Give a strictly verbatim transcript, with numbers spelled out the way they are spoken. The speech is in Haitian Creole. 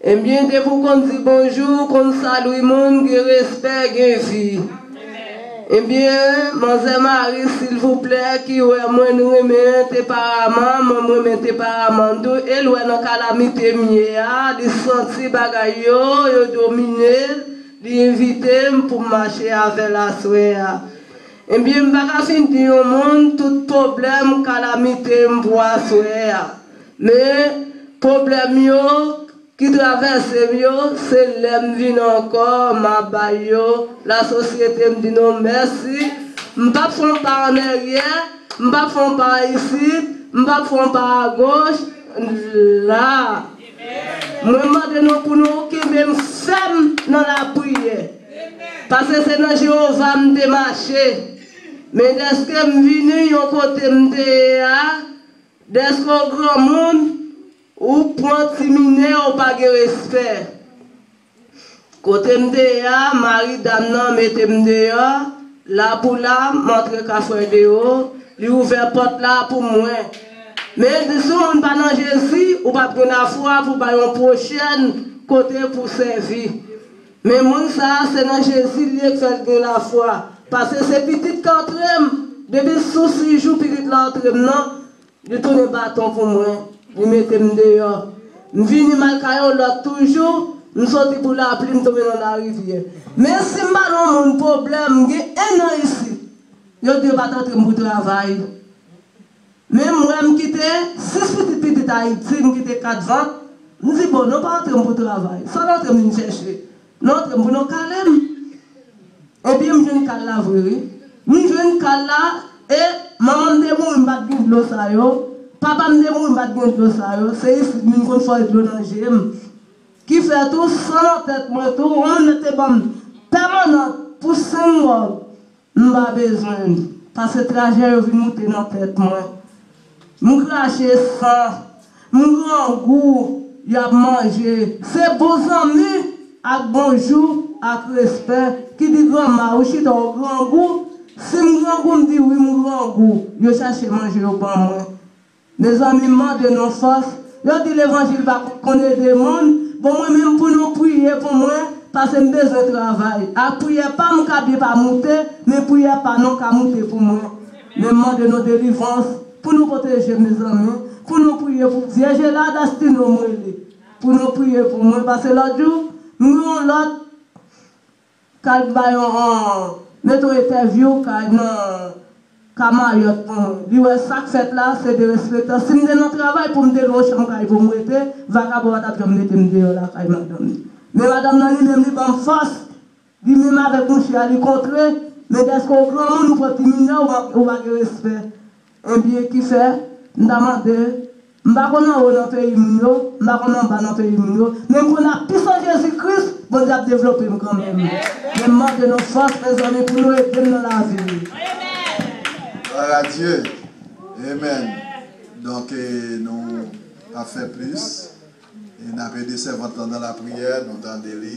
Ebyen, depi w konn di bonjou, w konn salye moun, gen respè, gen vi. Ebyen, manzè Mari, silvouplè, ki wè mwen, n renmen Teparaman, mwen, m renmen Teparaman tou, e l wè nan kalamite m ye a, li santi bagay yo, yo domine l, li envite m pou m mache avè l aswè a. Ebyen, m pa ka fin di yon moun tout pwoblèm, kalamite m pou aswè a. Men, pwoblèm yo ki travèse m yo, se lè m vin ankò, m ap bay yo. Lasosyete, m di nou mèsi. M p ap fè yon pa annèryè, m p ap fè yon pa isit, m p ap fè yon pa agoch. La. Mwen mande nou pou nou kenbe m fèm nan lapriyè. Paske se nan Jewova m te mache. Men dèske m vini yon kote m te ye a, dèske w granmoun, ou pran ti minè, ou pa gen respè. Kote m te ye a, mari dam nan mete m deyò, la pou la, m antre kafwè dewo, li ouvè pòt la pou mwen. Men si yon moun pa nan Jezi, ou p ap gen lafwa pou bay yon pwochèn kote pou sèvi. Men moun sa a, se nan Jezi li ye k fè l gen lafwa. Paske se pitit k antre m, depi sou sis jou pitit la antre m nan, li tounen baton pou mwen, li mete m deyò. M vini m al kay yon lòt toujou, m soti pou lapli, m tonbe nan larivyè. Men si m ba yon moun pwoblèm, m gen en an isit, yo di yo pa t antre m pou travay. Men m wè m kite sis pitit pitit Ayiti, m kite kat vant, m di, bon, nou pa antre m pou travay. Sa nou antre m vin chèche? Nou antre m pou nou kale m. Ebyen, m jwenn kal la vre, wi. M jwenn kal la, e manman m te mouri, m pa t gen dlo sa yo. Papa m te mouri, m pa t gen dlo sa yo. Se isit m vin konn fòy dlo nan je m. Ki fè tou, san nan tèt mwen tou, yon moun te ban m pèmanan pou senk gòg. M pa bezwen l, paske trajè yo vin moute nan tèt mwen. M krache san, m grangou, y ap manje. Se bon zanmi ak bonjou ak respè ki di granma ou chita ou grangou. Si m grangou, m di wi, m grangou. Yo chache manje yo ban mwen. Mezanmi, m mande nou fòs. Yo di levanjil pa konn ede moun. Bon, mwen menm pou nou priye pou mwen, paske m bezwen travay. Ak priyè pa m ka byen pa moute, men priyè pa nou ka moute pou mwen. Men m mande nou delivrans, pou nou pwoteje m, mezanmi, pou nou priye pou Vyèj Ela Dastino m rele. Pou nou priye pou mwen, paske lòt jou, m gen yon lòt k al bay yon, yon, mete yon entèvyou kay nan ka Mayòt pou mwen. Li wè sa k fèt la, se derespektan. Si m te nan travay pou m te lwe yon chanm kay pou m rete, vakabon pa t ap janm mete m deyò lakay madanm li. Men madanm nan li menm, li ban m fòs. Li menm avèk mouche a, li kontre. Men dèske w granmoun, ou pran ti minè, ou pa, ou pa gen respè. Ebyen, ki fè, m ta mande, m pa konn anwo nan peyi moun yo, m pa konn anba nan peyi moun yo, men m konn ak pisan Jezi Kris, Bondye ap devlope m kanmenm. Men m mande nou fòs, mezanmi, pou nou ede m nan lavi m. Gloire à Dieu. Amen. Donk, eh, nou pa fè plis. E n ap ede sèvant lan nan lapriyè, nou tande li.